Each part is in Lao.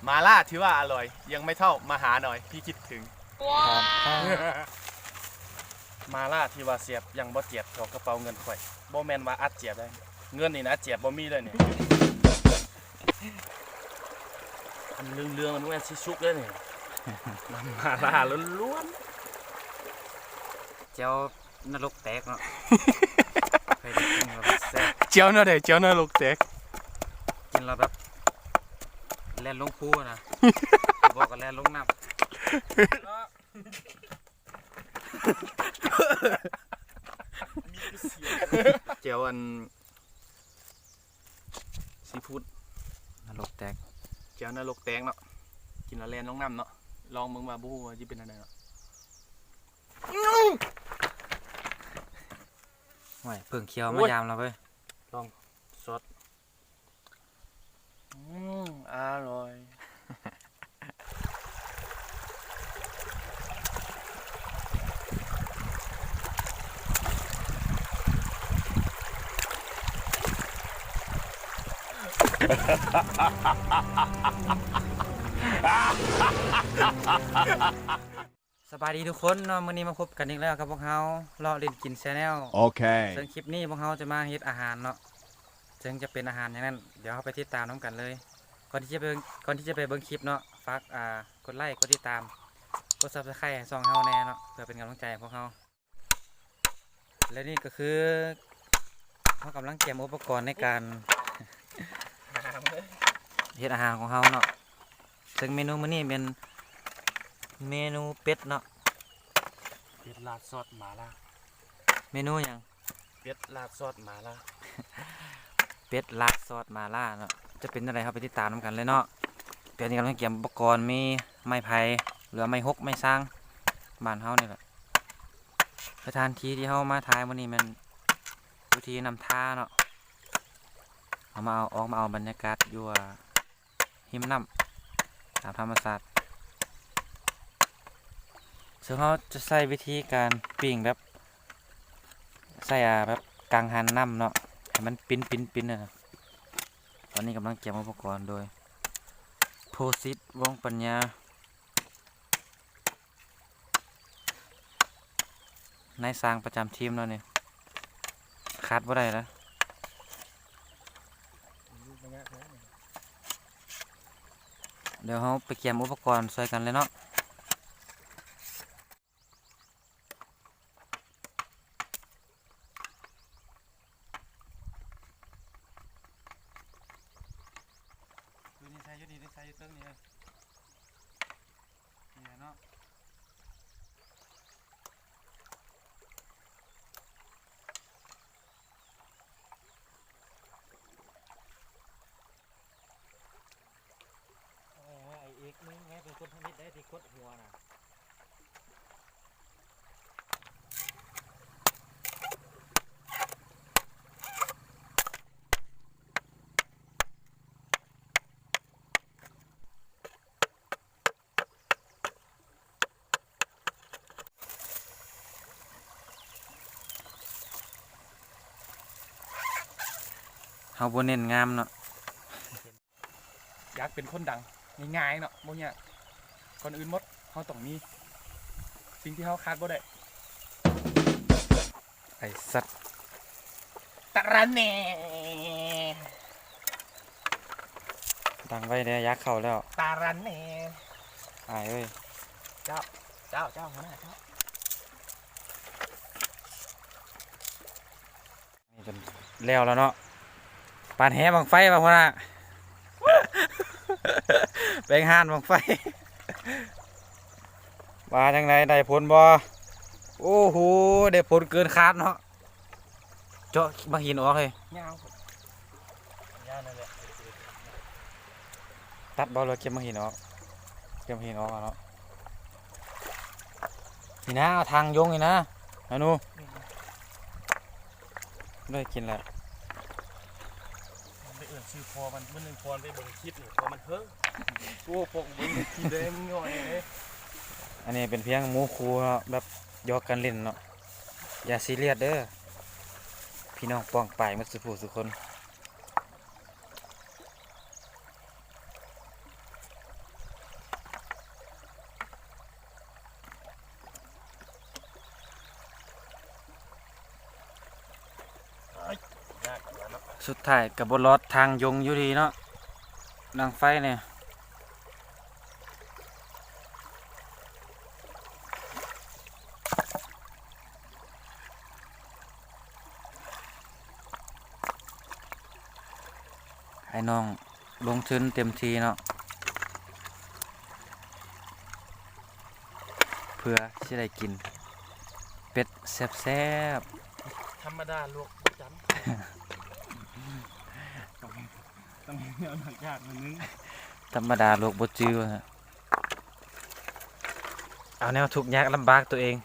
ໝາລ່າທີ່ວ່າອະລ່ອຍ ຍັງໄມ່ເທົ່າມະຫານ້ອຍທີ່ຄິດເຖິງ. ໝາລ່າທີ່ວ່າແຊບ ຍັງບໍ່ແຈບເທົ່າກະເປົາເງິນຂ້ອຍ. ບໍ່ແມ່ນວ່າອັດແຈບໄດ໋ ເງິນນີ້ນະແຈບບໍ່ມີເລີຍນີ້. ອັນເຫຼືອງໆ ມັນແມ່ນຊິສຸກເດ້ນີ້ ນ້ຳໝາລ່າລ້ວນໆ. ແຈ່ວນະລົກແຕກເນາະ. ເຄີຍໄດ້ກິນແລ້ວແບບແຊບ. ແຈ່ວແນວໃດ? ແຈ່ວນະລົກແຕກ. ກິນແລ້ວແບບແລ່ນລົງພູນະ ບໍ່ກໍແລ່ນລົງນ້ຳ. ແຈ່ວອັນຊີຟູດ ນະລົກແຕກ. ແຈ່ວນະລົກແຕກເນາະ. ກິນແລ້ວແລ່ນລົງນ້ຳເນາະ. ລອງເບິ່ງວ່າ ບໍ່ຮູ້ວ່າຊິເປັນແນວໃດເນາະ. ໂອ້ຍ ເຜິ້ງຂຽວມາ ໂອ້ຍ ຍາມແລ້ວເວີຍ. ລອງຊອດ. ອືມ ອະລ່ອຍ. ສະບາຍດີທຸກຄົນເນາະ, ມື້ນີ້ມາພົບກັນອີກແລ້ວກັບພວກເຮົາ ເລາະຫຼິ້ນກິນ Channel. ໂອເຄ ເຊິ່ງຄລິບນີ້ພວກເຮົາຈະມາເຮັດອາຫານເນາະ, ເຊິ່ງຈະເປັນອາຫານຫຍັງນັ້ນ ດຽວເຮົາໄປຕິດຕາມນຳກັນເລີຍ. ກ່ອນທີ່ຈະໄປ ກ່ອນທີ່ຈະໄປເບິ່ງຄລິບເນາະ, ຝາກ ອ່າ ກົດໄລ ກົດຕິດຕາມ ກົດ Subscribe ໃຫ້ຊ່ອງເຮົາແດ່ເນາະ ເພື່ອເປັນກຳລັງໃຈໃຫ້ພວກເຮົາ. ແລະນີ້ກໍຄືເຮົາກຳລັງກຽມອຸປະກອນໃນການເຮັດອາຫານຂອງເຮົາເນາະ, ເຊິ່ງເມນູມື້ນີ້ແມ່ນເມນູເປັດເນາະ. ເປັດລາດຊອດໝາລ່າ. ເມນູຫຍັງ? ເປັດລາດຊອດໝາລ່າ. ເປັດລາດຊອດໝາລ່າເນາະ, ຈະເປັນຈັ່ງໃດເຮົາໄປຕິດຕາມນຳກັນເລີຍເນາະ. ຕອນນີ້ກຳລັງກຽມອຸປະກອນ ມີໄມ້ໄຜ່ ຫຼືວ່າໄມ້ຮົກໄມ້ຊາງ ບ້ານເຮົານີ້ແຫຼະ. ສະຖານທີ່ທີ່ເຮົາມາຖ່າຍມື້ນີ້ແມ່ນຢູ່ທີ່ນ້ຳທາເນາະ, ເຮົາມາເອົາ ອອກມາເອົາບັນຍາກາດຢູ່ ອ່າ ຮິມນ້ຳຕາມທຳມະຊາດ. ເຊິ່ງເຮົາຈະໃຊ້ວິທີການປີ້ງແບບ ໃຊ້ ອ່າ ແບບກັງຫັນນ້ຳເນາະ ໃຫ້ມັນປິ່ນໆໆ ນັ້ນນະ. ຕອນນີ້ກຳລັງກຽມອຸປະກອນໂດຍ ໂພສິດ ວົງປັນຍາ. ນາຍຊ່າງປະຈຳທີມເນາະນີ້ ຂາດບໍ່ໄດ້ລະ. ດຽວເຮົາໄປກຽມອຸປະກອນຊ່ວຍກັນເລີຍເນາະ. ຢູ່ນີ້ໃສ່ ຢູ່ນີ້ໃສ່ ຢູ່ເທິງນີ້ເອີ. ນີ້ແຫຼະເນາະ. ເອີ ໄອ້ເອກ ມຶງແມ່ນເປັນຄົນທຳອິດໄດ໋ ທີ່ກົດຫົວນະ. ເຮົາບໍ່ເນັ້ນງາມເນາະ. ຢາກເປັນຄົນດັງງ່າຍໆເນາະ ບໍ່ຍາກ. ກ່ອນອື່ນໝົດ ເຮົາຕ້ອງມີສິ່ງທີ່ເຮົາຂາດບໍ່ໄດ້. ໄອ້ສັດ ຕະລະແໜ່ ດັງໄວ້ແດ່ ຢາກເຂົ້າແລ້ວ ຕະລະແໜ່ ອ້າຍເອີຍ. ເຈົ້າ ເຈົ້າ ເຈົ້າ ຫົວໜ້າເຈົ້າ. ນີ້ຈົນແລ້ວແລ້ວເນາະ. ປານແຫບັ້ງໄຟວ່າ ຫົວໜ້າ ແປງຮ້ານບັ້ງໄຟ. ວ່າຈັ່ງໃດ ໄດ້ຜົນບໍ່? ໂອ້ໂຫ ໄດ້ຜົນເກີນຄາດເນາະ. ເຈາະໝາກຫີນອອກເລີຍ ຍາວ ຍາວນັ້ນແຫຼະ. ຕັດບໍ່ ຫຼືວ່າເກັບໝາກຫີນອອກ? ເກັບໝາກຫີນອອກເນາະ. ນີ້ນະ ເອົາທາງຍົງນີ້ນະ ອານຸ ໄດ້ກິນແລ້ວ. ໄປເອີ້ນຊື່ພໍ່ມັນ ມື້ໜຶ່ງພໍ່ມັນໄປເບິ່ງຄລິບນີ້ ພໍ່ມັນເຮີ້ ໂອ້ ພວກເບິ່ງຄລິບແລ້ວຍັງຍ້ອຍເດ້. ອັນນີ້ເປັນພຽງໝູ່ຄູ່ເນາະ ແບບຢອກກັນຫຼິ້ນເນາະ, ຢ່າຊີຣຽສເດີ ພີ່ນ້ອງປ້ອງປາຍໝົດສູ່ຜູ້ສູ່ຄົນ. ສຸດທ້າຍກໍບໍ່ລອດທາງຍົງຢູ່ດີເນາະ ດັງໄຟນີ້. ໃຫ້ນ້ອງລົງທຶນເຕັມທີ່ເນາະ ເພື່ອຊິໄດ້ກິນເປັດແຊບໆ. ທຳມະດາລວກບໍ່ຈຳ ຕ້ອງ ຕ້ອງເອົາໜ້າຍາກໜ້ອຍໜຶ່ງ ທຳມະດາລວກບໍ່ຈື່ວ່າ ເອົາແນວທຸກຍາກລຳບາກຕົວເອງ.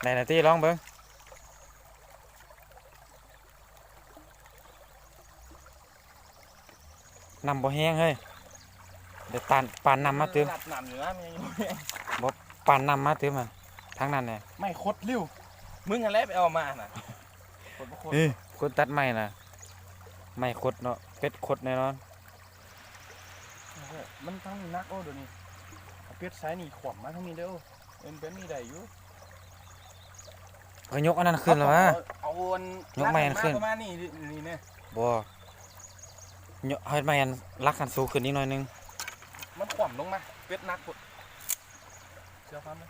ໄດ້ລະຕິ ລອງເບິ່ງ. ນ້ຳບໍ່ແຮງເຮີ້ຍ ໄດ້ປານ ປານນ້ຳມາຕື່ມ ລັດນ້ຳຢູ່ນະ ມັນຍັງບໍ່ແຮງ ບໍ່ ປານນ້ຳມາຕື່ມຫັ້ນ ທາງນັ້ນແຫຼະ ໄມ້ຂົດລິ້ວ ມຶງຫັ້ນແຫຼະໄປເອົາມາຫັ້ນນະ ຂົດບໍ່ຂົດ ເອີ ຄົນຕັດໄມ້ນະ ໄມ້ຂົດເນາະ ເປັດຂົດແນ່ນອນ. ໂອ້ໂຫ ມັນທາງນີ້ໜັກ ໂອ້ ດຽວນີ້ ເອົາເປັດໃສ່ນີ້ຂວ້ຳມາທາງນີ້ເດີ້ ໂອ້ ເອີ ແບບນີ້ໄດ້ຢູ່ ເອີ ຍົກອັນນັ້ນຂຶ້ນລະວະ ເອົາ ເອົາອັນ ຍົກໄມ້ອັນນັ້ນຂຶ້ນ ປະມານນີ້ ນີ້ແນ່ ບໍ່ ຍົກ ເຮັດໄມ້ອັນຫຼັກຫັ້ນສູງຂຶ້ນອີກໜ້ອຍໜຶ່ງ ມັນຂວ້ຳລົງມາ ເປັດໜັກໂພດ ເຊື່ອຟັງເດີ້.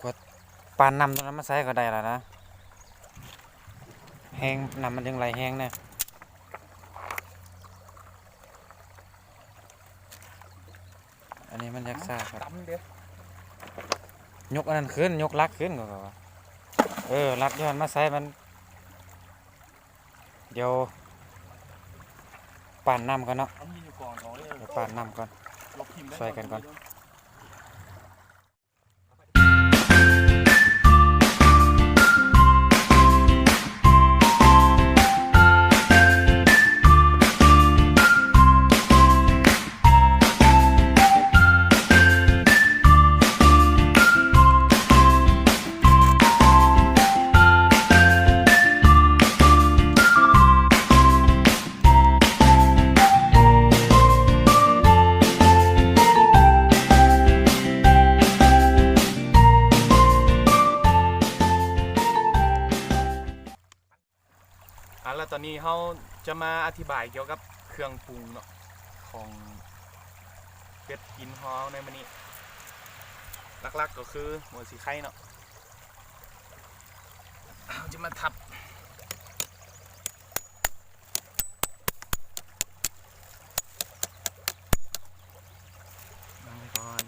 ກວດປານນ້ຳຕົວນັ້ນມາໃສ່ກໍໄດ້ລະນະ ແຮງ ນ້ຳມັນຈຶ່ງໄຫຼແຮງແນ່ ອັນນີ້ມັນຢາກຊາຄັກ ຕຳເດ້ ຍົກອັນນັ້ນຂຶ້ນ ຍົກຫຼັກຂຶ້ນ ກໍວ່າ ເອີ ຫຼັກຢູ່ຫັ້ນມາໃສ່ມັນ ດຽວປານນ້ຳກ່ອນເນາະ ເອົາມີດຢູ່ກອງເອົາເດີ ດຽວປານນ້ຳກ່ອນ ລົບຖິ້ມເດີ ຊ່ອຍກັນກ່ອນ. ເອົາລະ ຕອນນີ້ເຮົາຈະມາອະທິບາຍກ່ຽວກັບເຄື່ອງປຸງເນາະ ຂອງເປັດກິນຂອງເຮົາໃນມື້ນີ້ ຫຼັກໆກໍຄືຫົວສີໄຄເນາະ ເຮົາຈະມາທັບ ວາງໄວ້ກ່ອນ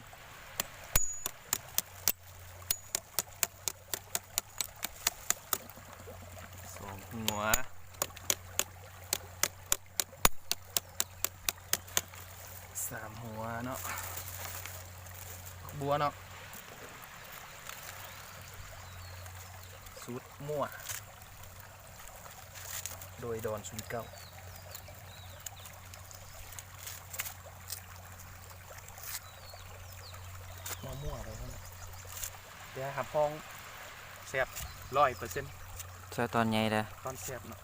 ສອງຫົວ ສາມຫົວເນາະ ບັວເນາະ ສູດມົ້ວ ໂດຍດອນສູນເກົ້າ ມົ້ວໆໄປຫັ້ນແຫຼະ ແຕ່ຮັບຮອງແຊບຮ້ອຍເປີເຊັນ ແຊບຕອນໃຫຍ່ເດີ້ ຕອນແຊບເນາະ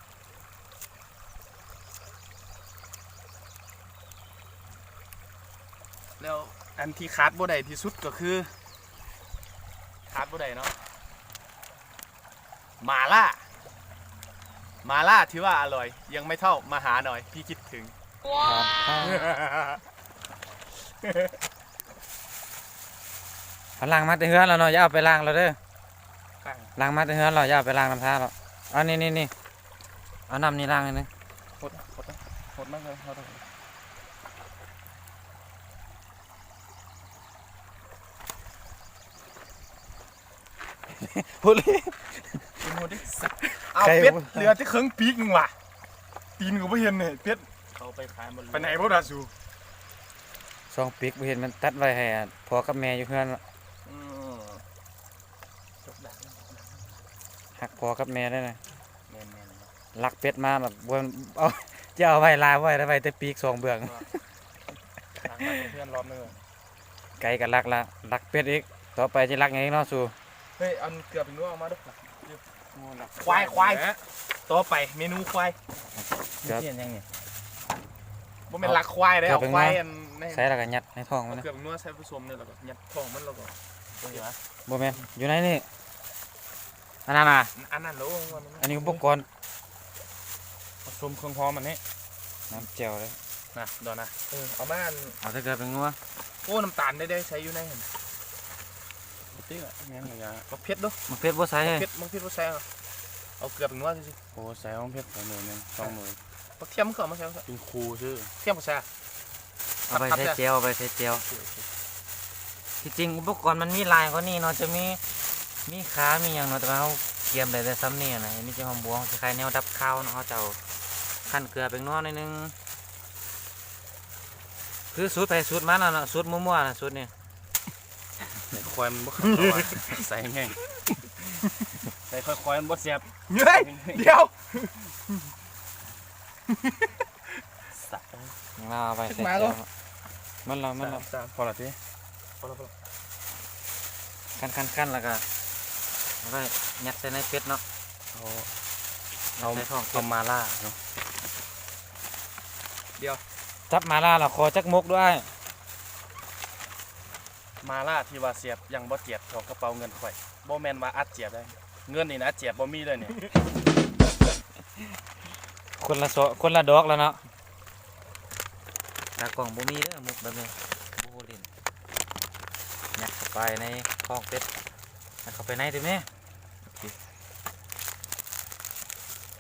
ແລ້ວອັນທີ່ຂາດບໍ່ໄດ້ທີ່ສຸດກໍຄື ຂາດບໍ່ໄດ້ເນາະ ໝາລ່າ ໝາລ່າທີ່ວ່າອະຮ່ອຍ ຍັງໄມ່ເທົ່າມາຫາໜ້ອຍ ທີ່ຄິດເຖິງ ເອົາລ້າງມາແຕ່ເຮືອນແລ້ວເນາະ ຢ່າເອົາໄປລ້າງແລ້ວເດີ້ ລ້າງມາແຕ່ເຮືອນແລ້ວ ຢ່າເອົາໄປລ້າງນຳທ່າແລ້ວ ເອົານີ້ໆໆ ເອົານ້ຳນີ້ລ້າງໜ້ອຍໜຶ່ງ ຫົດ ຫົດ ຫົດມາເລີຍ ຫົດ ຫົດ ເອົາເປັດເຫຼືອແຕ່ເຄິ່ງປີກໜຶ່ງຫວາ ຕີນກໍບໍ່ເຫັນນີ້ ເປັດເຂົາໄປຂາຍໝົດ ໄປໄຫນບໍ່ດາຊູ ສອງປີກບໍ່ເຫັນ ມັນຕັດໄວ້ໃຫ້ພໍ່ກັບແມ່ຢູ່ເຮືອນ ອືມ ຈົກດາກ ຮັກພໍ່ກັບແມ່ໄດ້ນະ ແມ່ນໆ ລັກເປັດມາແບບບໍ່ ເອົາ ຈະເອົາໄວ້ຫຼາຍ ບໍ່ໄດ້ໄວ້ແຕ່ປີກສອງເບື້ອງ ຫຼັງມາເຮືອນລອບໜຶ່ງ ໄກ່ກໍລັກລະ ລັກເປັດອີກ ຕໍ່ໄປຈະລັກຫຍັງອີກເນາະຊູ ເຮີ້ຍ ເອົາເກືອບເປັນນົວອອກມາດູ ຄວາຍ ຄວາຍ ຕໍ່ໄປເມນູຄວາຍ ເກືອບ ມັນຊິເຮັດຫຍັງນີ້ ບໍ່ແມ່ນລັກຄວາຍເດ້ ເອົາເກືອບໄປ ເອົາຄວາຍອັນໃນ ໃສ່ແລ້ວກໍຍັດໃນທ້ອງມັນ ເອົາເກືອບນົວໃສ່ປະສົມນີ້ ແລ້ວກໍຍັດທ້ອງມັນ ແລ້ວກໍ ບໍ່ແມ່ນ ຢູ່ໃນນີ້ ອັນນັ້ນນະ ອັນນັ້ນໂລ ອັນນີ້ອຸປະກອນ ປະສົມເຄື່ອງຫອມອັນນີ້ ນ້ຳແຈ່ວເດ້ ນະ ດອນນະ ເອີ ເອົາມາອັນ ເອົາແຕ່ເກືອແປງນົວ ໂອ້ ນ້ຳຕານໄດ້ ໄດ້ໃສ່ຢູ່ໃນຫັ້ນ ຕິລະ ແມ່ນລະ ບັກເຜັດເດີ້ ບັກເຜັດບໍ່ໃສ່ ບັກເຜັດ ບັກເຜັດບໍ່ໃສ່ ເອົາເກືອແປງນົວຊື່ໆ ໂອ້ ໃສ່ບັກເຜັດໜ່ວຍໜຶ່ງ ສອງໜ່ວຍ ບັກທຽມຄືເອົາມາໃສ່ ເປັນຄູ່ຊື່ ທຽມບໍ່ໃສ່ ເອົາໄປໃສ່ແຈ່ວ ເອົາໄປໃສ່ແຈ່ວ ທີ່ຈິງອຸປະກອນມັນມີຫຼາຍກວ່ານີ້ເນາະ ຈະມີ ມີຂາ ມີຫຍັງເນາະ ແຕ່ວ່າເຮົາກຽມໄດ້ແຕ່ຊ່ຳນີ້ນະ ມີແຕ່ຫອມບົວ ຄ້າຍໆແນວດັບຄາວເນາະ ເຮົາຈະເອົາຂັ້ນເກືອແປງນົວໜ້ອຍໜຶ່ງ ຄືສູດໃຜສູດມັນນະເນາະ ສູດມົວໆນະ ສູດນີ້ ໃສ່ຄ່ອຍມັນບໍ່ຄັກ ເພາະວ່າໃສ່ແຮງ ໃສ່ຄ່ອຍໆມັນບໍ່ແຊບ ເຮີ້ຍ ດຽວ ສັດເອີຍ ມາໄປໃສ່ແຈ່ວ ມັນລະ ມັນລະ ພໍລະຕິ ພໍລະ ພໍລະ ຄັນໆໆ ແລ້ວກະເອົາໄປຍັດໃສ່ໃນເປັດເນາະ ເອົາ ເອົາໃສ່ທ້ອງເປັດ ເອົາມາລ່າເນາະ ດຽວ ຈັບມາລ່າລະຂໍຈັກມົກດ້ວຍ ມາລ່າທີ່ວ່າສຽບຍັງບໍ່ຈຽບເທົ່າກະເປົາເງິນຂ້ອຍ ບໍ່ແມ່ນວ່າອັດຈຽບໄດ້ ເງິນນີ້ນະອັດຈຽບບໍ່ມີເລີຍນີ້ ຄົນລະຊອ ຄົນລະດອກລະເນາະ ຕາກ້ອງບໍ່ມີເດີມຸກແບບນີ້ ບໍ່ຮູ້ຫຼິ້ນ ຍັດເຂົ້າໄປໃນທ້ອງເປັດ ຍັດເຂົ້າໄປໃນຕິແມ່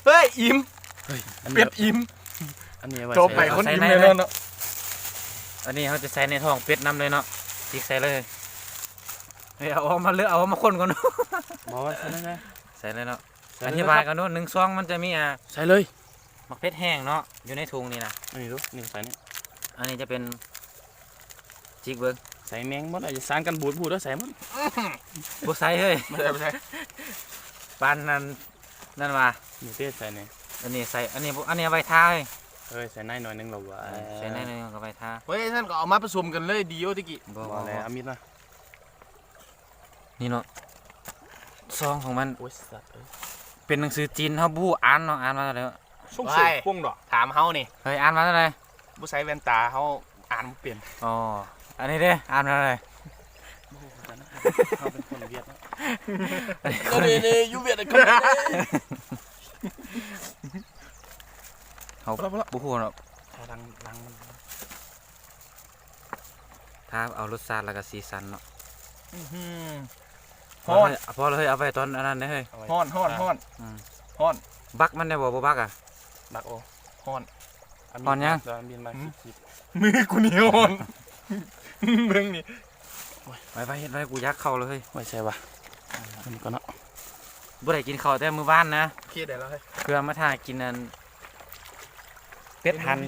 ເຮີ້ຍ ອີ່ມ ເຮີ້ຍ ອັນນີ້ ເປັດອີ່ມ ອັນນີ້ເອົາໄວ້ ຕໍ່ໄປ ໃສ່ ຄົນອີ່ມແນ່ນອນເນາະ ອັນນີ້ເຮົາຈະໃສ່ໃນທ້ອງເປັດນຳເລີຍເນາະ ຈິກໃສ່ເລີຍ ເອີ ເອົາອອກມາເລີຍ ເອົາອອກມາຄົນກ່ອນ ບໍ່ ໃສ່ເລີຍນະ ໃສ່ເລີຍເນາະ ໃສ່ເລີຍ ອະທິບາຍກ່ອນເນາະ ໜຶ່ງຊອງມັນຈະມີ ອ່າ ໃສ່ເລີຍ ໝາກເຜັດແຫ້ງເນາະ ຢູ່ໃນຖົງນີ້ນະ ອັນນີ້ດູ ນີ້ໃສ່ນີ້ ອັນນີ້ຈະເປັນ ຈິກເບິ່ງ ໃສ່ແມງໝົດ ຢ່າສານກັນບູດ ບໍ່ໄດ້ໃສ່ໝົດ ບໍ່ໃສ່ເຮີ້ຍ ບໍ່ໃສ່ ບໍ່ໃສ່ ປານນັ້ນ ນັ້ນວ່າ ນີ້ເດ້ໃສ່ນີ້ ອັນນີ້ໃສ່ ອັນນີ້ ອັນນີ້ເອົາໄວ້ທາເຮີ້ຍ ເອີ ໃສ່ໃນໜ້ອຍໜຶ່ງແລ້ວວ່າ ເອີ ໃສ່ໃນໜ້ອຍໜຶ່ງກໍໄວ້ທາ ເຮີ້ຍ ຊັ້ນກໍເອົາມາປະສົມກັນເລີຍ ດີໂອຕະກີ້ ບໍ່ ບໍ່ແລ້ວ ເອົາມີດມາ ນີ້ເນາະ ຊອງຂອງມັນ ໂອ້ຍ ສັດເອີຍ ເປັນໜັງສືຈີນ ເຮົາບໍ່ຮູ້ອ່ານເນາະ ອ່ານວ່າຈັ່ງໃດ ສົ່ງເສີມ ໂອ້ຍ ປົງດອກ ຖາມເຮົານີ້ ເຮີ້ຍ ອ່ານວ່າຈັ່ງໃດ ບໍ່ໃສ່ແວ່ນຕາ ເຮົາອ່ານບໍ່ເປັນ ອໍ ອັນນີ້ເດ້ ອ່ານວ່າຈັ່ງໃດ ບໍ່ຮູ້ຄືກັນນະ ເຮົາເປັນຄົນຫວຽດເນາະ ອັນນີ້ ເອີ ນີ້ ຢູ່ຫວຽດນາມ ເຮົາ ບໍ່ຮູ້ເນາະ ທາດັງ ດັງມັນ ທາເອົາລົດຊາດແລ້ວກໍສີສັນເນາະ ອື ຮ້ອນ ພໍເລີຍ ພໍເລີຍ ເອົາໄວ້ຕອນອັນນັ້ນເດ້ເຮີ້ຍ ຮ້ອນ ຮ້ອນ ຮ້ອນ ອື ຮ້ອນ ບັກມັນໄດ້ບໍ່ ບໍ່ບັກອະ ບັກໂອ ຮ້ອນ ຮ້ອນຫຍັງ ມືກູນີ້ຮ້ອນ ເບິ່ງນີ້ ໄວ້ ໄວ້ ເຮັດໄວ້ ກູຢາກເຂົ້າເລີຍເຮີ້ຍ ໄວ້ໃສວະ ອັນນີ້ກ່ອນເນາະ ບໍ່ໄດ້ກິນເຂົ້າແຕ່ມື້ວານນະ ໂອເຄ ໄດ້ແລ້ວເຮີ້ຍ ເພື່ອມາຖ້າກິນອັນ ເປັດຫັ້ນ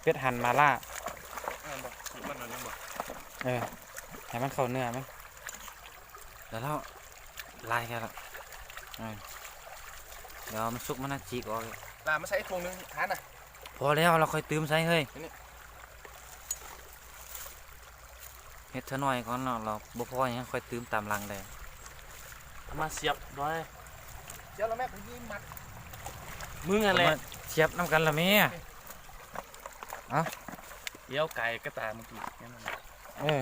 ເປັດຫັ້ນມາລ່າ ແມ່ນບໍ່ ມັນອັນນັ້ນບໍ່ ເອີ ໃຫ້ມັນເຂົ້າເນື້ອມັນ ແລ້ວ ແລ້ວຫຼາຍແຄ່ລະ ເອີ ດຽວມັນສຸກມັນນະ ຈີກອອກ ລາມາໃສ່ຖົງໜຶ່ງຫັ້ນນະ ພໍແລ້ວ ລະຄ່ອຍຕື່ມໃສ່ເຮີ້ຍ ເຮັດເທື່ອໜ້ອຍກ່ອນເນາະ ລະບໍ່ພໍຫຍັງຄ່ອຍຕື່ມຕາມຫຼັງໄດ້ ເອົາມາສຽບໜ້ອຍ ສຽບແລ້ວແມ່ ກູຍິງມັດ ມຶງຫັ້ນແຫຼະ ເອົາມາສຽບນຳກັນລະແມ່ ເອົາ ດຽວໄກ່ກະຕາເມື່ອກີ້ ເອີ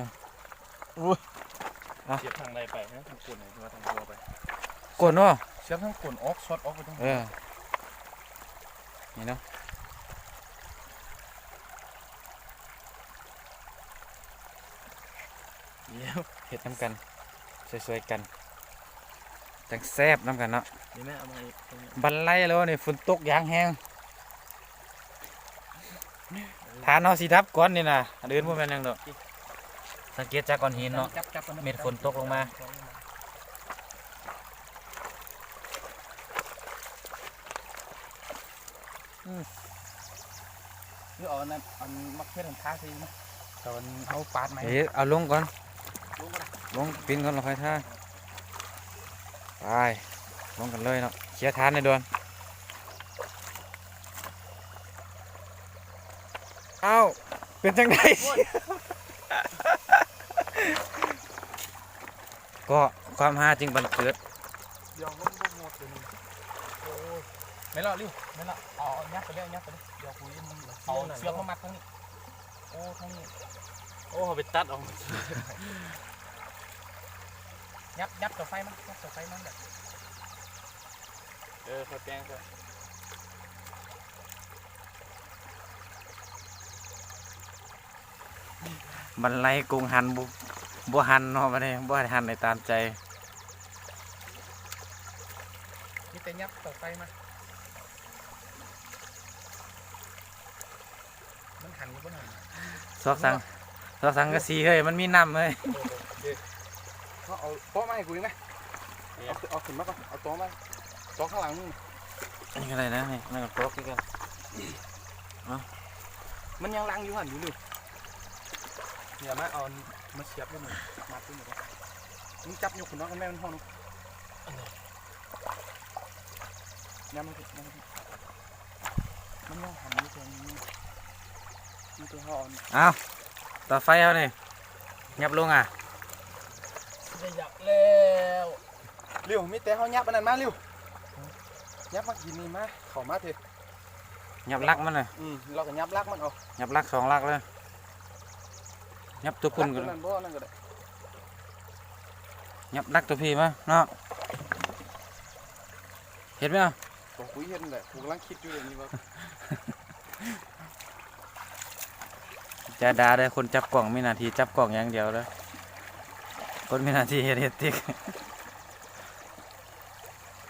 ໂອ້ຍ ສຽບທາງໃດໄປ ທາງກົ້ນ ຫຼືວ່າທາງຫົວໄປ ກົ້ນເນາະ ສຽບທາງກົ້ນອອກ ຊອດອອກໄປທາງ ເອີ ນີ້ເນາະ ດຽວ ເຮັດນຳກັນ ຊ່ວຍໆກັນ ຈັ່ງແຊບນຳກັນເນາະ ນີ້ແມ່ ເອົາມາອີກ ບັນໄລແລ້ວນີ້ ຝົນຕົກຢ່າງແຮງ ທານເຮົາຊິດັບກ່ອນນີ້ນະ ອັນອື່ນບໍ່ແມ່ນຫຍັງດອກ ສັງເກດຈາກກ້ອນຫີນເນາະ ຈັບ ຈັບ ເມັດຝົນຕົກລົງມາ ອືມ ຄືເອົາອັນນັ້ນ ອັນໝາກເຜັດຫັ້ນທາໃສ່ນະ ຕອນເຮົາປາດໃໝ່ ເອີ ເອົາລົງກ່ອນ ລົງກ່ອນນະ ລົງປິ່ນກ່ອນ ແລ້ວຄ່ອຍທາ ໄປ ລົງກັນເລີຍເນາະ ເຂຍທານໃຫ້ດ່ວນ ອ້າວ ເປັນຈັ່ງໃດ ໂອ້ຍ ກໍຄວາມຮາຈຶ່ງບັງເກີດ ດຽວມັນບໍ່ໝົດເດນີ້ ໂອ້ຍ ແມ່ນແລ້ວ ລິ້ວ ແມ່ນແລ້ວ ເອົາ ເອົາ ຍັບໄປເລີຍ ຍັບໄປເລີຍ ດຽວກູຍັງ ເອົາເຊືອກມາມັດທາງນີ້ ໂອ້ ທາງນີ້ ໂອ້ ເຮົາໄປຕັດເອົາ ຍັບ ຍັບເສົາໄຟມາ ຍັບເສົາໄຟມາແບບ ເອີ ຄ່ອຍແປງ ຄ່ອຍ ບັນໄລກົງຫັນ ບໍ່ ບໍ່ຫັນເນາະ ບັດນີ້ບໍ່ໃຫ້ຫັນໃຫ້ຕາມໃຈ ມີແຕ່ຫຍັບເສົາໄຟມາ ມັນຫັນຢູ່ບໍ່ຫັ້ນ ຊອກສັງ ຊອກສັງກະສີເຮີ້ຍ ມັນມີນ້ຳເຮີ້ຍ ເອີ ເອີ ເຮົາເອົາໂຕະມາໃຫ້ກູອີກນະ ເອົາ ເອົາຂຶ້ນມາກ່ອນ ເອົາໂຕະມາ ໂຕະຂ້າງຫຼັງ ນີ້ກໍໄດ້ນະ ນີ້ມັນກໍຕົກຄືກັນ ເອົາ ມັນຍັງລັງຢູ່ຫັ້ນຢູ່ ນີ້ ນີ້ ມາເອົາ ມາສຽບຢູ່ນີ້ ມັດຢູ່ນີ້ ມຶງຈັບຍົກຂຶ້ນມາກ່ອນແມ່ ມັນຮ້ອນ ອັນນີ້ ຍັບມາ ຍັບມາ ມັນຍັງຫັນຢູ່ເທິງນີ້ ມີແຕ່ເຮົາເອົານີ້ ເອົາ ຕໍ່ໄຟເຮົານີ້ ຫຍັບລົງ ອ່າ ໄດ້ຫຍັບແລ້ວ ລິ້ວ ມີແຕ່ເຮົາຫຍັບອັນນັ້ນມາ ລິ້ວ ຫຍັບມາກິນນີ້ມາ ເຂົ້າມາເທີ ຫຍັບຫຼັກມັນນະ ອືມ ເຮົາກໍຫຍັບຫຼັກມັນເອົາ ຫຍັບຫຼັກສອງຫຼັກເລີຍ ຫຍັບຕົວພຸ້ນກໍໄດ້ ຫຼັກຕົວນັ້ນບໍ່ ອັນນັ້ນກໍໄດ້ ຫຍັບຫຼັກຕົວພີ້ມາເນາະ ເຮັດໄໝ ເອົາ ກໍກູເຮັດຫັ້ນແຫຼະ ກູກຳລັງຄິດຢູ່ດຽວນີ້ວ່າ ຢ່າດ່າເດີ ຄົນຈັບກ້ອງມີໜ້າທີ່ຈັບກ້ອງຢ່າງດຽວເດີ ຄົນມີໜ້າທີ່ເຮັດ ເຮັດຕິກ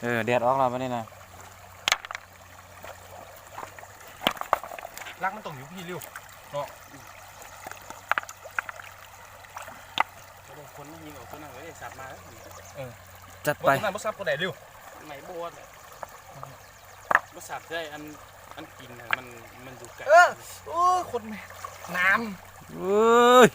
ເອີ ແດດອອກແລ້ວບັດນີ້ນະ ຫຼັກມັນຕ້ອງຢູ່ພີ້ ລິ້ວ ເນາະ ອືມ ເອົາຄົນມາຍິງເອົາຕົວນັ້ນເລີຍ ສັບມາເລີຍ ເອີ ຈັດໄປ ບໍ່ ຕົວນັ້ນບໍ່ສັບກໍໄດ້ ລິ້ວ ໄໝບໍ່ ບໍ່ສາບໃຈ ອັນ ອັນກິນນະ ມັນ ມັນຢູ່ໄກ ເອີ ໂອ້ຍ ຄົນແມ່ ນ້ຳ ເອີຍ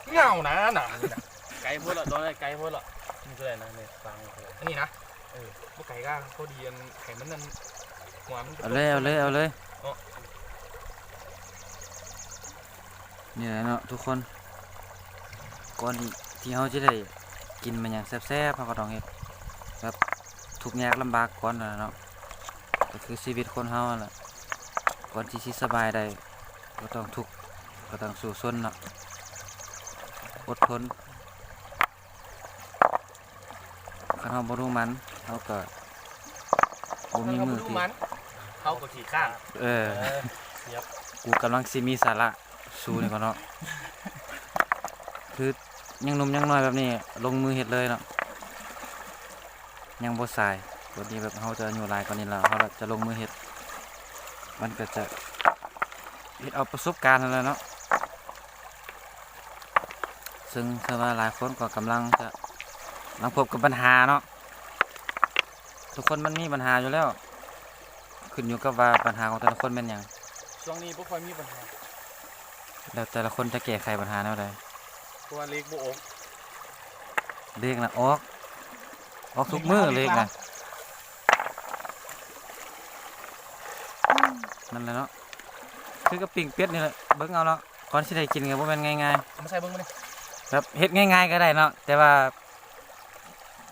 ເຫງົານະ ນ້ຳນີ້ນະ ໄກໂພດລະ ຕອນນີ້ໄກໂພດລະ ນີ້ເທົ່າໃດນະ ນີ້ຟັງນີ້ເທົ່າໃດ ອັນນີ້ນະ ເອີ ບໍ່ໄກກໍພໍດີ ອັນ ໃຫ້ມັນນັ້ນ ຫົວມັນ ເອົາເລີຍ ເອົາເລີຍ ເອົາເລີຍ ເນາະ ນີ້ແຫຼະເນາະທຸກຄົນ ກ່ອນທີ່ເຮົາຈະໄດ້ກິນມາຫຍັງແຊບໆ ເຮົາກໍຕ້ອງເຮັດແບບທຸກຍາກລຳບາກກ່ອນຫັ້ນແຫຼະເນາະ ກໍຄືຊີວິດຄົນເຮົາຫັ້ນແຫຼະ ກ່ອນທີ່ຊິສະບາຍໄດ້ ກໍຕ້ອງທຸກ ກໍຕ້ອງສູ້ຊົນເນາະ ອົດທົນ. ຄັນເຮົາບໍ່ຮູ້ມັນ ເຮົາກໍບໍ່ມີມື້ທີ່ ເຮົາກໍຂີ້ຄ້ານ ເອີ ເອີ ສຽບ ກູກຳລັງຊິມີສາລະສູ່ນີ້ກ່ອນເນາະ ຄືຍັງໜຸ່ມຍັງນ້ອຍແບບນີ້ ລົງມືເຮັດເລີຍເນາະ ຍັງບໍ່ສາຍ ຕອນນີ້ແບບເຮົາຈະອາຍຸຫຼາຍກວ່ານີ້ແລ້ວ ເຮົາລະຈະລົງມືເຮັດ ມັນກໍຈະເຮັດເອົາປະສົບການຫັ້ນແຫຼະເນາະ. ເຊິ່ງເຊື່ອວ່າຫຼາຍຄົນກໍກຳລັງຈະ ກຳລັງພົບກັບບັນຫາເນາະ ທຸກຄົນມັນມີບັນຫາຢູ່ແລ້ວ ຂຶ້ນຢູ່ກັບວ່າບັນຫາຂອງແຕ່ລະຄົນແມ່ນຫຍັງ ຊ່ວງນີ້ບໍ່ຄ່ອຍມີບັນຫາ ແລ້ວແຕ່ລະຄົນຈະແກ້ໄຂບັນຫາແນວໃດ ເພາະວ່າເລກບໍ່ອອກ ເລກນະອອກ ອອກທຸກມື້ເລກນະ ນັ້ນແຫຼະເນາະ ຄືກັບປີ້ງເປັດນີ້ແຫຼະ ເບິ່ງເອົາເນາະ. ກ່ອນຊິໄດ້ກິນກໍບໍ່ແມ່ນງ່າຍໆ ເອົາມາໃສ່ເບິ່ງມື້ນີ້ ແບບເຮັດງ່າຍໆກໍໄດ້ເນາະ ແຕ່ວ່າ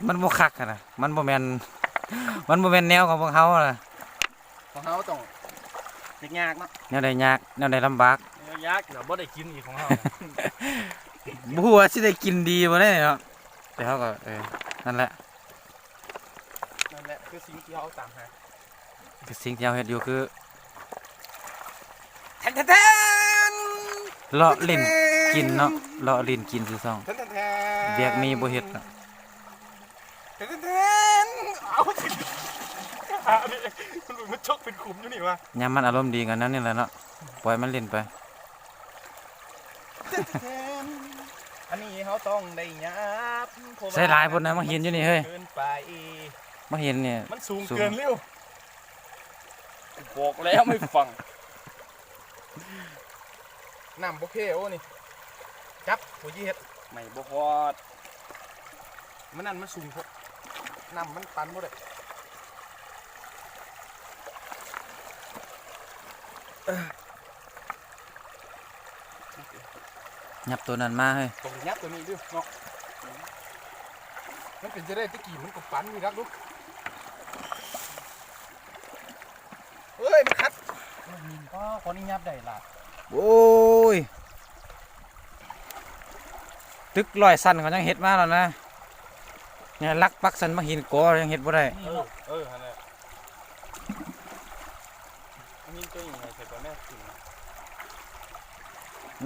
ມັນບໍ່ຄັກຫັ້ນນະ ມັນບໍ່ແມ່ນ ມັນບໍ່ແມ່ນແນວຂອງພວກເຮົານະ ຂອງເຮົາຕ້ອງຍາກໆເນາະ ແນວໃດຍາກ ແນວໃດລຳບາກ ແນວຍາກນະ ບໍ່ໄດ້ກິນອີກຂອງເຮົາ ບໍ່ຮູ້ວ່າຊິໄດ້ກິນດີບໍ່ໄດ້ເນາະ ແຕ່ເຮົາກໍ ເອີ ນັ້ນແຫຼະ ນັ້ນແຫຼະຄືສິ່ງທີ່ເຮົາຕາມຫາ. ຄືສິ່ງທີ່ເຮົາເຮັດຢູ່ຄື ແທນແທນແທນ ເລາະຫຼິ້ນກິນເນາະ ເລາະຫຼິ້ນກິນຊື່ຊ່ອງ ແທນແທນແທນ ວຽກມີບໍ່ເຮັດເນາະ ແທນແທນແທນ ເອົາ ມັນຈົກເປັນຂຸມຢູ່ນີ້ວະ ຍາມມັນອາລົມດີກໍແນວນີ້ແຫຼະເນາະ ປ່ອຍມັນຫຼິ້ນໄປ. ອັນນີ້ເຮົາຕ້ອງໄດ້ຫຍັບ ໃສ່ຫຼາຍພຸ້ນນະ ມາເຫັນຢູ່ນີ້ເຮີ້ຍ ເກີນໄປ ມາເຫັນນີ້ ມັນສູງເກີນ ລິ້ວ ບອກແລ້ວໄມ່ຟັງ ນ້ຳບໍ່ເພໂອນີ້ ຈັບ ກູຊິເຮັດ ໄໝບໍ່ຮອດ ມັນນັ້ນມັນສູງໂພດ ນ້ຳມັນປັ່ນບໍ່ໄດ້. ຫຍັບໂຕນັ້ນມາເຮີ້ຍ ຕ້ອງຫຍັບໂຕນີ້ເດີ້ເນາະ ມັນເປັນຈັ່ງໃດ ແຕ່ກີ້ມັນກໍປັ່ນຢູ່ດັກເດີ້. ຫີນກໍ ກໍນີ້ຫຍັບໄດ້ລະ. ໂອ້ຍ ຕຶກຮ້ອຍຊັ້ນເຂົາຍັງເຮັດມາແລ້ວນະ. ນີ້ຫຼັກປັກຊັ້ນມາຫີນກໍຍັງເຮັດບໍ່ໄດ້. ເອີ ເອີ ຫັ້ນແຫຼະ. ມັນຍິງຕົວໃຫຍ່ໃສ່ກ່ອນແລ້ວຂຶ້ນ.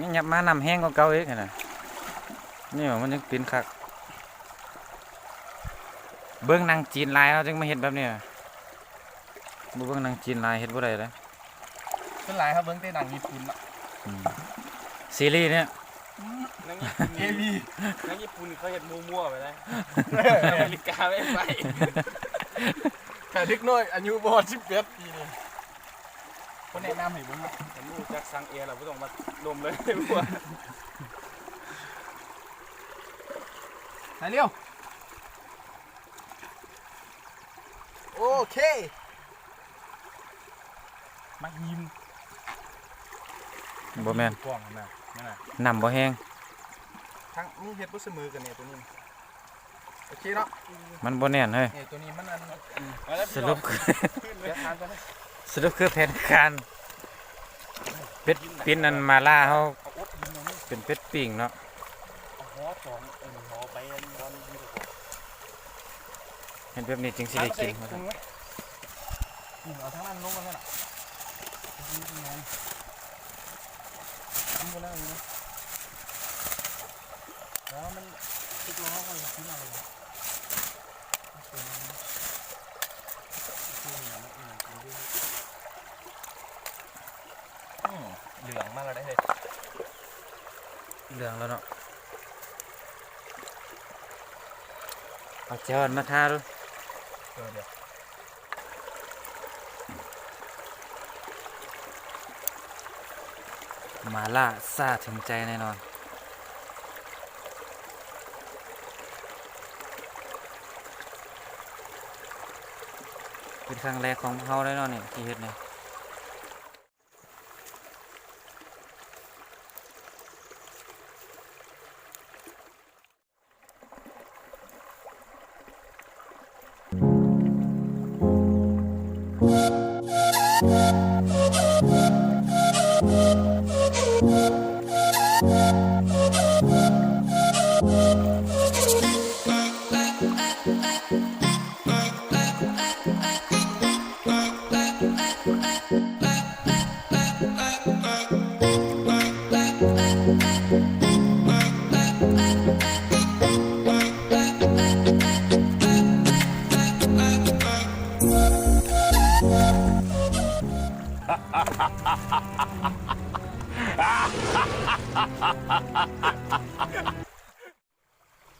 ຍັງຫຍັບມານ້ຳແຮງກວ່າເກົ່າອີກຫັ້ນນະ. ນີ້ມັນຍັງປິ່ນຄັກ. ເບິ່ງໜັງຈີນຫຼາຍເຮົາຈຶ່ງມາເຮັດແບບນີ້. ບໍ່ເບິ່ງໜັງຈີນຫຼາຍເຮັດບໍ່ໄດ້ເດ້. ສ່ວນຫຼາຍເຮົາເບິ່ງແຕ່ໜັງຍີ່ປຸ່ນເນາະ. ອືມ ຊີຣີເນຍ. ອືມ ໜັງຍີ່ປຸ່ນ ເອວີ ໜັງຍີ່ປຸ່ນເຂົາເຮັດມົວໆໄປໄດ໋. ເອີ ອາເມລິກາໄປໄປ. ຖ້າເດັກນ້ອຍອາຍຸບໍ່ຮອດສິບແປດປີນີ້ ບໍ່ແນະນຳໃຫ້ເບິ່ງເນາະ. ຄັນຮູ້ຈັກສັງແອແລ້ວບໍ່ຕ້ອງມາລົມເລີຍ. ໄປເລັວ. ໂອເຄ ໝາກຫີນ. ບໍ່ແມ່ນ ກ້ອງຫັ້ນນະ ນັ້ນນະ ນ້ຳບໍ່ແຮງ. ທັງ ມັນເຮັດບໍ່ສະເໝີກັນແນ່ຕົວນີ້. ໂອເຄເນາະ ມັນບໍ່ແໜ້ນເຮີ້ຍ. ນີ້ ຕົວນີ້ມັນອັນ ອືມ ສະຫຼຸບ ດຽວຖາມກ່ອນເດີ ສະຫຼຸບຄືແຜນການ ເປັດປິ່ນອັນໝາລ່າເຮົາ ເອົາອົບຫີນຕົວນີ້ ເປັນເປັດປີ້ງເນາະ. ເອົາຫໍສອງ ເອີ ຫໍໄປອັນບ່ອນຢູ່ດອກ. ເຮັດແບບນີ້ຈຶ່ງຊິໄດ້ກິນ. ເອົາທາງນັ້ນລົງກ່ອນແມ່ນລະ. ມັນບໍ່ໄດ້ເນາະ ແລ້ວມັນສຸກແລ້ວເຮົາຄ່ອຍກິນເອົາ. ອືມ ເຫຼືອງມາແລ້ວເດ້ເຮີ້ຍ. ເຫຼືອງແລ້ວເນາະ. ເອົາແຈ່ວອັນມາທາດູ. ເອີ ດຽວ. ໝາລ່າຊາເຖິງໃຈແນ່ນອນ. ເປັນຄັ້ງແລກຂອງເຮົາເລີຍເນາະນີ້ ທີ່ເຮັດນີ້.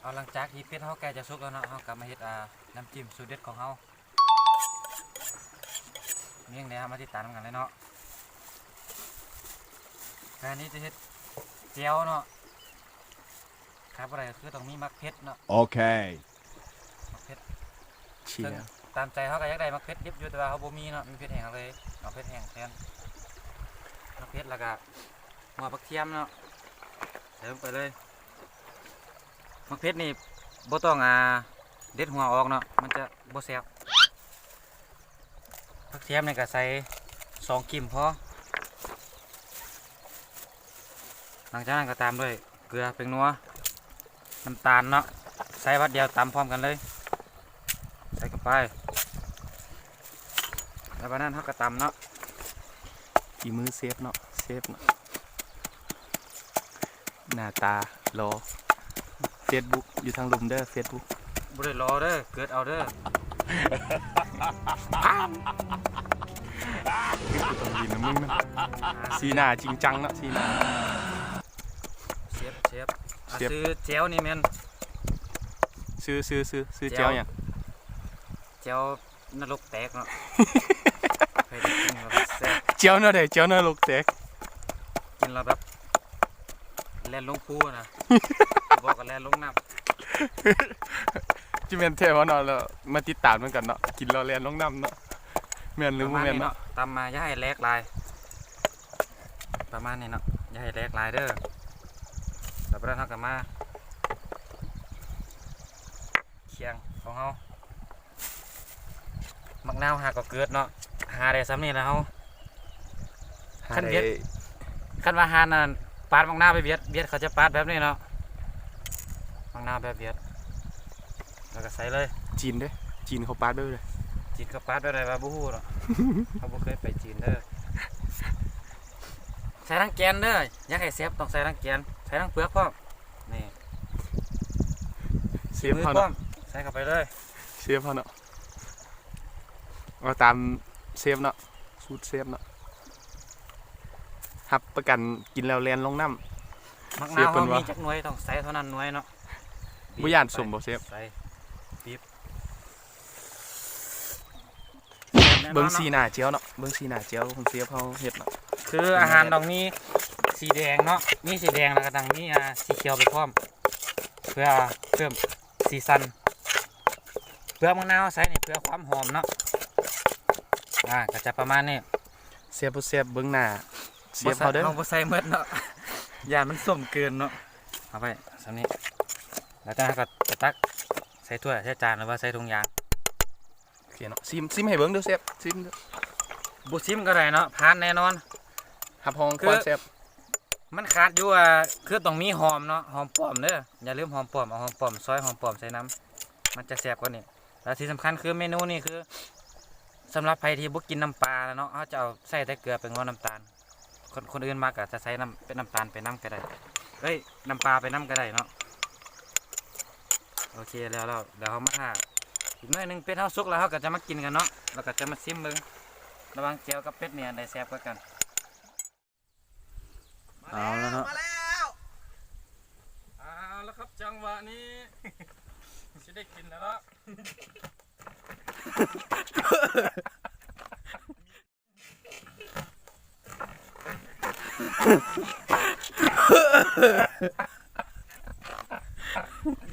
ເອົາ ຫຼັງຈາກທີ່ເປັດເຮົາໃກ້ຈະສຸກແລ້ວເນາະ ເຮົາກໍມາເຮັດ ອ່າ ນ້ຳຈິ້ມສູດເດັດຂອງເຮົາ. ມີຫຍັງແດ່ ເຮົາມາຕິດຕາມນຳກັນເລີຍເນາະ. ແລ້ວອັນນີ້ຈະເຮັດແຈ່ວເນາະ. ຂາດບໍ່ໄດ້ກໍຄືຕ້ອງມີໝາກເຜັດເນາະ. ໂອເຄ ໝາກເຜັດ. ເຊື່ອ ເຊິ່ງຕາມໃຈເຮົາກໍຢາກໄດ້ໝາກເຜັດດິບຢູ່ ແຕ່ວ່າເຮົາບໍ່ມີເນາະ ມີເຜັດແຫ້ງເຮົາເລີຍເອົາເຜັດແຫ້ງແທນ. ໝາກເຜັດ ແລ້ວກໍຫົວຜັກທຽມເນາະ ໃສ່ລົງໄປເລີຍ. ໝາກເຜັດນີ້ບໍ່ຕ້ອງ ອ່າ ເດັດຫົວອອກເນາະ ມັນຈະບໍ່ແຊບ. ຜັກທຽມນີ້ກໍໃສ່ສອງກິ້ມພໍ. ຫຼັງຈາກນັ້ນກໍຕາມດ້ວຍເກືອ ແປ້ງນົວ ນ້ຳຕານເນາະ ໃສ່ບາດດຽວຕຳພ້ອມກັນເລີຍ ໃສ່ເຂົ້າໄປ. ແລ້ວບາດນັ້ນເຮົາກໍຕຳເນາະ. ຝີມືເຊຟເນາະ ເຊຟເນາະ. ໜ້າຕາຫຼໍ່ ເຟສບຸກ ຢູ່ທາງລຸ່ມເດີ ເຟສບຸກ. ບໍ່ໄດ້ຫຼໍ່ເດີ ເກີດເອົາເດີ ຄືກູຕ້ອງຍິນນຳມຶງນະ. ສີໜ້າຈິງຈັງເນາະ ສີໜ້າ. ເຊຟ ເຊຟ ອ່າ ເຊຟ ຊື່ແຈ່ວນີ້ແມ່ນ ຊື່ ຊື່ ຊື່ ຊື່ແຈ່ວຫຍັງ? ແຈ່ວ ແຈ່ວ ນະລົກແຕກເນາະ. ເຄີຍໄດ້ກິນແລ້ວແຊບ. ແຈ່ວແນວໃດ? ແຈ່ວນະລົກແຕກ ກິນແລ້ວແບບແລ່ນລົງພູນະ ບໍ່ກໍແລ່ນລົງນ້ຳ. ຈະແມ່ນແທ້ບໍ່ເນາະ? ແລ້ວມາຕິດຕາມນຳກັນເນາະ ກິນແລ້ວແລ່ນລົງນ້ຳເນາະ ແມ່ນຫຼືບໍ່ແມ່ນເນາະ. ຕຳມາຢ່າໃຫ້ແຫຼກຫຼາຍ ປະມານນີ້ເນາະ ຢ່າໃຫ້ແຫຼກຫຼາຍເດີ. ແລ້ວບາດນັ້ນເຮົາກໍມາ ຄຽງຂອງເຮົາ ໝາກນາວຫາກໍເກີດເນາະ ຫາໄດ້ສ່ຳນີ້ລະເຮົາ. ຄັນຫວຽດ ຄັນວ່າຮ້ານນັ້ນປາດໝາກນາວແບບຫວຽດ ຫວຽດເຂົາຈະປາດແບບນີ້ເນາະ ໝາກນາວແບບຫວຽດ ແລ້ວກໍໃສ່ເລີຍ. ຈີນເດ້ ຈີນເຂົາປາດແບບໃດ? ຈີນເຂົາປາດແບບໃດວະ ບໍ່ຮູ້ເນາະ ເຮົາບໍ່ເຄີຍໄປຈີນເດີ. ໃສ່ທັງແກ່ນເດີ ຢາກໃຫ້ແຊບຕ້ອງໃສ່ທັງແກ່ນ ໃສ່ທັງເປືອກພ້ອມ. ນີ້ ເຊຟເຮົາເນາະ ໃສ່ເຂົ້າໄປເລີຍ ເຊຟເຮົາເນາະ ເອົາຕາມເຊຟເນາະ ສູດເຊຟເນາະ ຮັບປະກັນກິນແລ້ວແລ່ນລົງນ້ຳ. ໝາກນາວເຮົາມີຈັກໜ່ວຍຕ້ອງໃສ່ເທົ່ານັ້ນໜ່ວຍເນາະ. ບໍ່ຢ້ານສົ້ມບໍ່ເຊຟ? ໃສ່ ເບິ່ງສີໜ້າແຈ່ວເນາະ ເບິ່ງສີໜ້າແຈ່ວຂອງເຊຟເຮົາເຮັດເນາະ. ຄືອາຫານຕ້ອງມີສີແດງເນາະ ມີສີແດງແລ້ວກໍຕ້ອງມີ ອ່າ ສີຂຽວໄປພ້ອມ ເພື່ອເພີ່ມສີສັນ. ເປືອກໝາກນາວໃສ່ນີ້ເພື່ອຄວາມຫອມເນາະ ອ່າ ກໍຈະປະມານນີ້. ແຊບບໍ່ແຊບເບິ່ງໜ້າເຊຟເຮົາເດີ. ເຮົາບໍ່ໃສ່ໝົດເນາະ ຢ້ານມັນສົ້ມເກີນເນາະ. ເອົາໄວ້ສ່ຳນີ້ ແລ້ວຈາກນັ້ນເຮົາກໍຈະຕັກໃສ່ຖ້ວຍໃສ່ຈານ ຫຼືວ່າໃສ່ຖົງຢາງ. ໂອເຄເນາະ ຊີມ ຊີມໃຫ້ເບິ່ງເດີເຊຟ ຊີມເດີ. ບໍ່ຊີມກໍໄດ້ເນາະ ຜ່ານແນ່ນອນ ຮັບຮອງຄວາມແຊບ. ມັນຂາດຢູ່ ອ່າ ຄືຕ້ອງມີຫອມເນາະ ຫອມປ້ອມເດີ ຢ່າລືມຫອມປ້ອມ ເອົາຫອມປ້ອມ ຊອຍຫອມປ້ອມໃສ່ນຳ ມັນຈະແຊບກວ່ານີ້. ແລ້ວທີ່ສຳຄັນຄືເມນູນີ້ຄື ສຳລັບໃຜທີ່ບໍ່ກິນນ້ຳປາແລ້ວເນາະ ເຮົາຈະເອົາໃສ່ແຕ່ເກືອແປງນົວ ນ້ຳຕານ. ຄົນ ຄົນອື່ນມັກກໍຈະໃສ່ນ້ຳ ເປັນນ້ຳຕານໄປນຳກໍໄດ້ ເອີຍ ນ້ຳປາໄປນຳກໍໄດ້ເນາະ. ໂອເຄ ແລ້ວ ແລ້ວ ແລ້ວເຮົາມາຖ້າອີກໜ້ອຍໜຶ່ງ ເປັດເຮົາສຸກແລ້ວ ເຮົາກໍຈະມາກິນກັນເນາະ ແລ້ວກໍຈະມາຊີມເບິ່ງ ລະຫວ່າງແຈ່ວກັບເປັດນີ້ ອັນໃດແຊບກວ່າກັນ. ເອົາລະເນາະ ມາແລ້ວ ເອົາລະຄັບ ຈັງຫວະນີ້ຊິໄດ້ກິນແລ້ວເນາະ.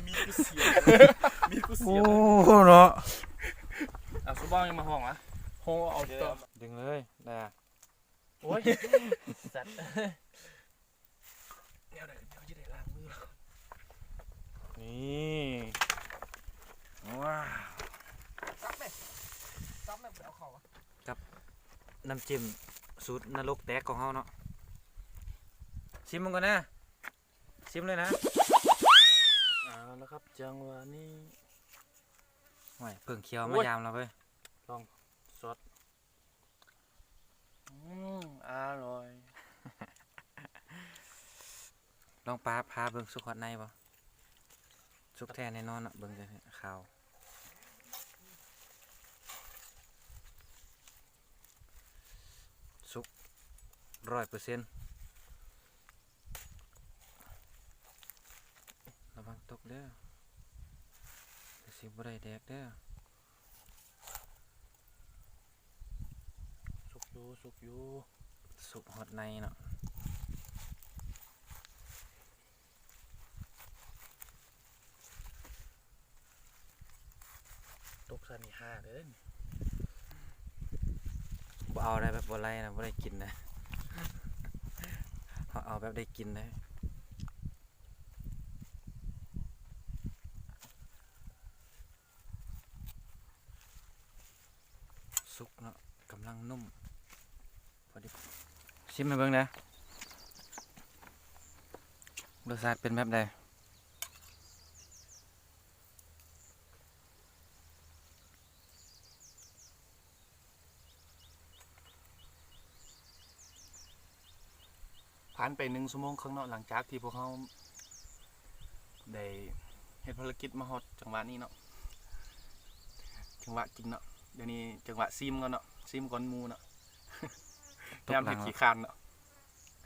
ມີກູສຽງ ມີກູສຽງ ໂອ້ເນາະ. ເອົາ ຊຸບອງຍັງມາຫ້ອງວະ ໂຫ ເອົາ ດຶງເລີຍ ໄດ້. ໂອ້ຍ ສັດ ແນວໃດເຮົາຈະໄດ້ລ້າງມື. ນີ້ ວ້າວ ກັບ ນ້ຳຈິ້ມສູດນະລົກແຕກຂອງເຮົາເນາະ. ຊີມເບິ່ງກ່ອນນະ ຊີມເລີຍນະ. ເອົາລະຄັບ ຈັງຫວະນີ້ ໂອ້ຍ ເຜິ້ງຂຽວມາຢາມແລ້ວເວີຍ ລອງຊອດ. ອືມ ອະລ່ອຍ. ລອງປາ ພາເບິ່ງສຸກຮອດໃນບໍ່? ສຸກແທ້ແນ່ນອນເນາະ ເບິ່ງແຕ່ຂາວ ສຸກຮ້ອຍເປີເຊັນ. ລະວັງຕົກເດີ ຊິບໍ່ໄດ້ແດກເດີ. ສຸກຢູ່ ສຸກຢູ່ ສຸກຮອດໃນເນາະ. ຕົກຊັ້ນນີ້ຫ້າເດີ. ບໍ່ເອົາໄດ້ແບບບໍ່ໄລ່ນະ ບໍ່ໄດ້ກິນນະ ເຮົາເອົາແບບໄດ້ກິນເດີ. ສຸກເນາະ ກຳລັງນຸ້ມ ພໍດີ. ຊີມໃຫ້ເບິ່ງແດ່ ລົດຊາດເປັນແບບໃດ? ຜ່ານໄປໜຶ່ງຊົ່ວໂມງເຄິ່ງເນາະ ຫຼັງຈາກທີ່ພວກເຮົາໄດ້ເຮັດພາລະກິດມາຮອດຈັງຫວະນີ້ເນາະ ຈັງຫວະກິນເນາະ. ດຽວນີ້ຈັງຫວະຊີມກ່ອນເນາະ ຊີມກ່ອນໝູ່ເນາະ ຍາມເຮັດຂີ້ຄ້ານເນາະ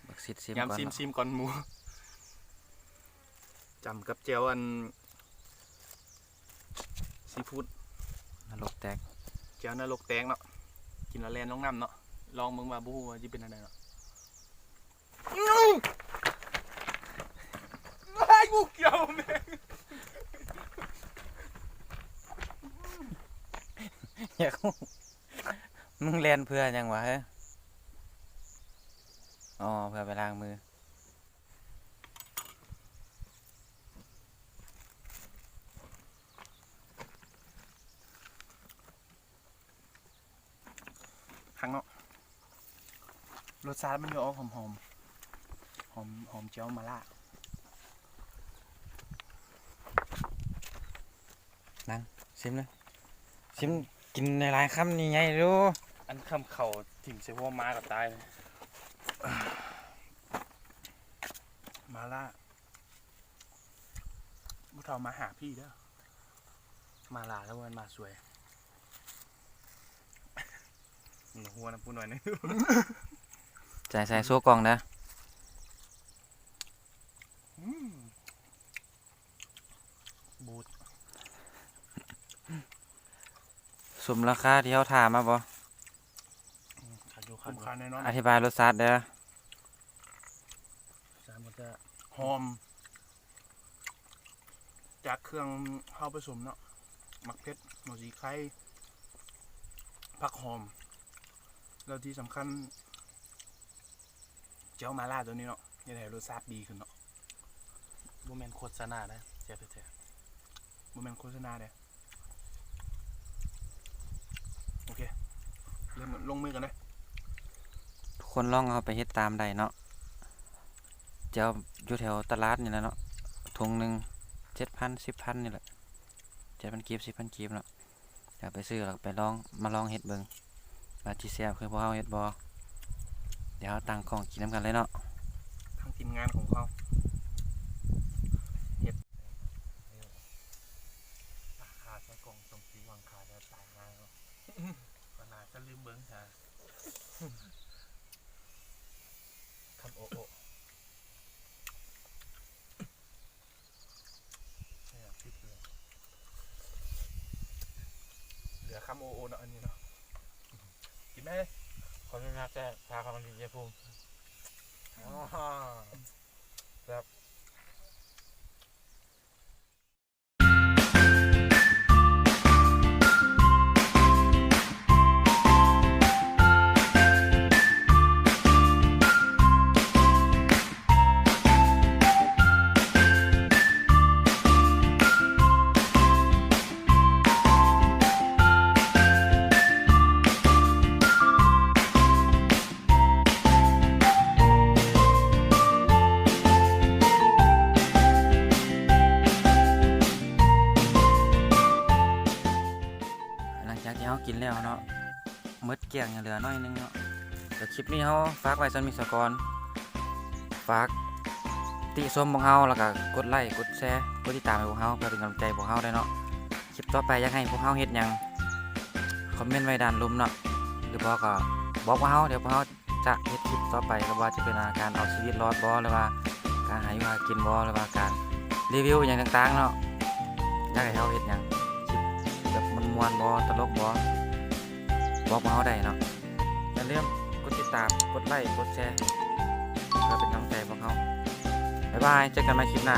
ບັກຊິດຊີມ ຍາມຊີມ ຊີມກ່ອນໝູ່. ຈ້ຳກັບແຈ່ວອັນຊີຟູດ ນະລົກແຕກ ແຈ່ວນະລົກແຕກເນາະ ກິນແລ້ວແລ່ນລົງນ້ຳເນາະ. ລອງເບິ່ງວ່າ ບໍ່ຮູ້ວ່າຊິເປັນແນວໃດເນາະ. ໄອ້ ງູຂຽວແມ່ງ ຢາກຮູ້ ມຶງແລ່ນເພື່ອຫຍັງວະ? ອໍ ເພື່ອໄປລ້າງມື. ຄັກເນາະ ລົດຊາດມັນຈະອອກຫອມໆ ຫອມ ຫອມແຈ່ວໝ່າລ່າ. ນັ່ງ ຊິມເລີຍ ຊິມ ກິນຫຼາຍໆ ຄຳໃຫຍ່ໆ ດູ. ອັນຄຳເຂົ້າຖິ້ມໃສ່ຫົວໝາກໍຕາຍ. ໝ່າລ່າ ຜູ້ເຖົ້າມາຫາພີ່ເດີ. ໝ່າລ່າແລ້ວມັນມາສວຍ. ຫົວນຳປູໜ້ອຍໜຶ່ງ. ໃສ່ ໃສ່ໂຊກ້ອງເດີ. ອືມ ບູດ ສົມລາຄາທີ່ເຮົາຖ້າມາບໍ່? ອືມ ຂາດຢູ່ ຂາດຢູ່ ຄຸ້ມຄ່າແນ່ນອນ. ອະທິບາຍລົດຊາດເດີ. ສາມ ມັນຈະຫອມ ຈາກເຄື່ອງເຮົາປະສົມເນາະ ໝາກເຜັດ ຫົວສີໄຄ ຜັກຫອມ ແລ້ວທີ່ສຳຄັນ ແຈ່ວໝ່າລ່າໂຕນີ້ເນາະ ເຮັດໃຫ້ລົດຊາດດີຂຶ້ນເນາະ. ບໍ່ແມ່ນໂຄສະນາເດ້ ແຊບແທ້ໆ. ບໍ່ແມ່ນໂຄສະນາເດ້. ໂອເຄ ເລີ່ມລົງມືກັນເລີຍ. ທຸກຄົນລອງເອົາໄປເຮັດຕາມໄດ້ເນາະ. ແຈ່ວຢູ່ແຖວຕະຫຼາດນີ້ແຫຼະເນາະ ຖົງໜຶ່ງເຈັດພັນ ສິບພັນນີ້ແຫຼະ ເຈັດພັນກີບ ສິບພັນກີບເນາະ. ເອົາໄປຊື້ແລ້ວໄປລອງ ມາລອງເຮັດເບິ່ງ ວ່າຊິແຊບຄືພວກເຮົາເຮັດບໍ່. ດຽວເຮົາຕັ້ງກ້ອງກິນນຳກັນເລີຍເນາະ ທາງທີມງານຂອງເຮົາເຮັດ. ອາ ຂາໃສ່ກ້ອງສົມສີຫວັງຂາແລ້ວຕາຍຫາເນາະ ກໍໜ້າຈະລືມເບິ່ງຊະ. ຄຳໂອໂອ ເຫຼືອຄຳໂອໂອເນາະ ອັນນີ້ເນາະ. ກິນໄດ້ ຂໍອະນຸຍາດແຊະ ພາເຂົ້າມາຫຼິ້ນເຈພູມ. ອໍ ແຊບ. ຫຼັງຈາກທີ່ເຮົາກິນແລ້ວເນາະ ໝົດກ້ຽງ ຍັງເຫຼືອໜ້ອຍໜຶ່ງເນາະ. ແລ້ວຄລິບນີ້ເຮົາຝາກໄວ້ສ່ຳນີ້ສາກ່ອນ. ຝາກຕິຊົມພວກເຮົາ ແລ້ວກໍກົດໄລ ກົດແຊ ກົດຕິດຕາມໃຫ້ພວກເຮົາ ເພື່ອເປັນກຳລັງໃຈພວກເຮົາໄດ້ເນາະ. ຄລິບຕໍ່ໄປຢາກໃຫ້ພວກເຮົາເຮັດຫຍັງ ຄອມເມັນໄວ້ດ້ານລຸ່ມເນາະ ຫຼືບໍ່ກໍບອກພວກເຮົາ ດຽວພວກເຮົາ ຈະເຮັດຄລິບຕໍ່ໄປ ບໍ່ວ່າຈະເປັນ ອາ ການເອົາຊີວິດລອດບໍ ຫຼືວ່າການຫາຢູ່ຫາກິນບໍ ຫຼືວ່າການຣີວິວຫຍັງຕ່າງໆເນາະ. ຢາກໃຫ້ເຮົາເຮັດຫຍັງ ຄລິບແບບມ່ວນໆບໍ ຕະຫຼົກບໍ ບອກພວກເຮົາໄດ້ເນາະ. ຢ່າລືມກົດຕິດຕາມ ກົດໄລ ກົດແຊ ເພື່ອເປັນກຳລັງໃຈພວກເຮົາ. ບາຍບາຍ ເຈີກັນໃໝ່ຄລິບໜ້າ.